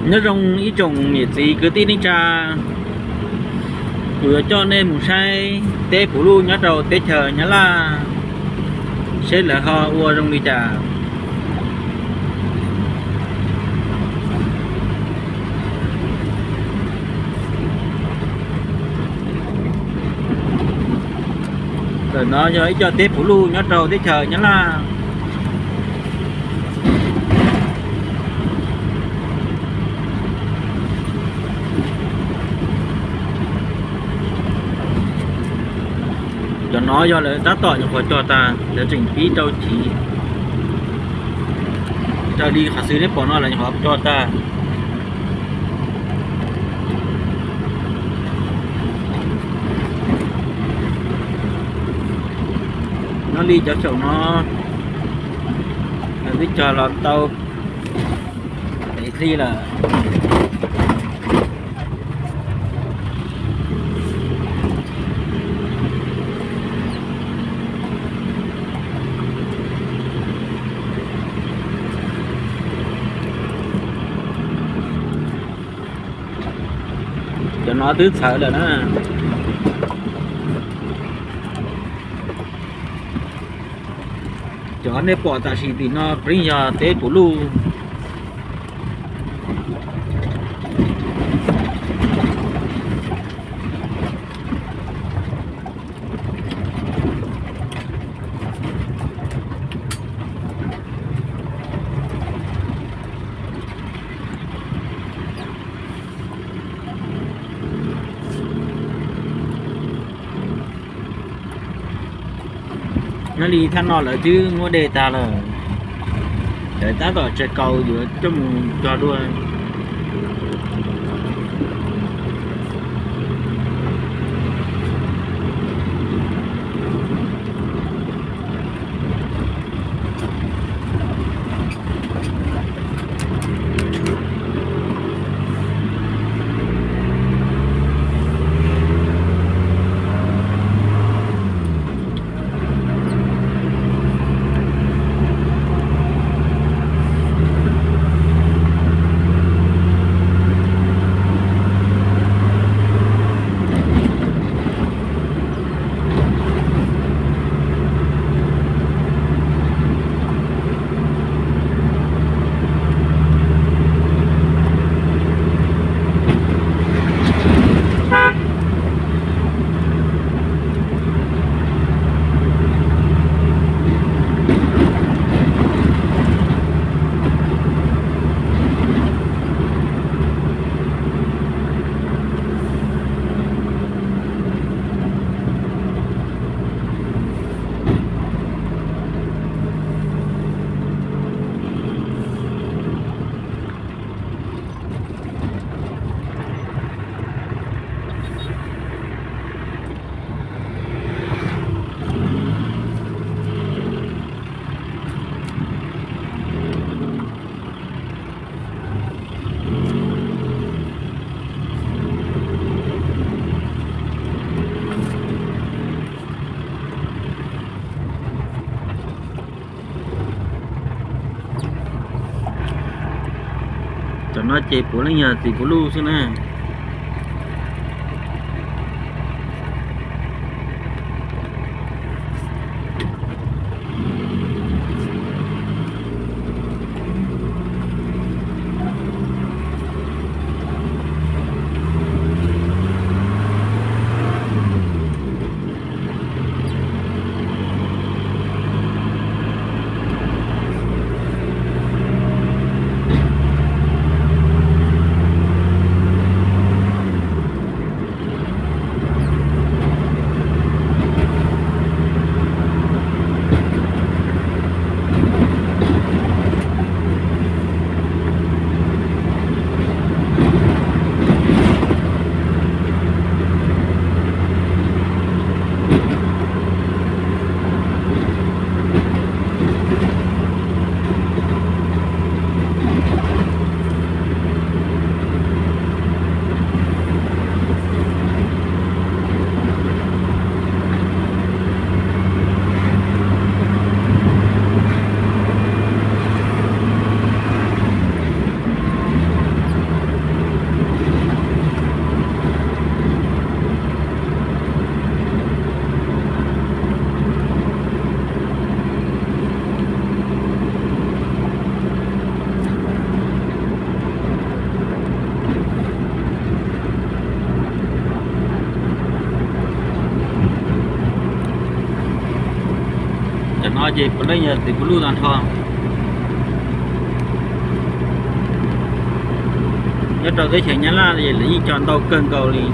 Nyob zoo ib tsoom niam txiv kwv tij neej tsa, kuv yuav coj nej mus saib teb puv luj nyob rau teb chaws Nyab Laj, seb lawv ho ua zoo li cas. Ntawm no yog ib co teb puv luj nyob rau teb chaws Nyab Laj. Cov no yog lawv tab tom nyuam qhuav cog tas, lawv tseem pib rau chiv. Raws li qhov xwm nej pom no lawv nyuam qhuav cog tas. Nyob li cov xyaum no, lawv twb cog los tau ib hlis lawm. Cov no twb txhawv lawm na. Cov nej pom tam sim tim no peb yog teb puv luj. Nyob li thaj no lawv twb muab de tag lawm, lawv tab tom tsawg kaus yuav coj mus cog dua. Cov no ces puav leej yog txiv puv luj xwb na. Leej yog txiv puv luj tag nrho. Nyob rau teb chaws Nyab Laj lawv yeej cog ntau kawg nkaus li.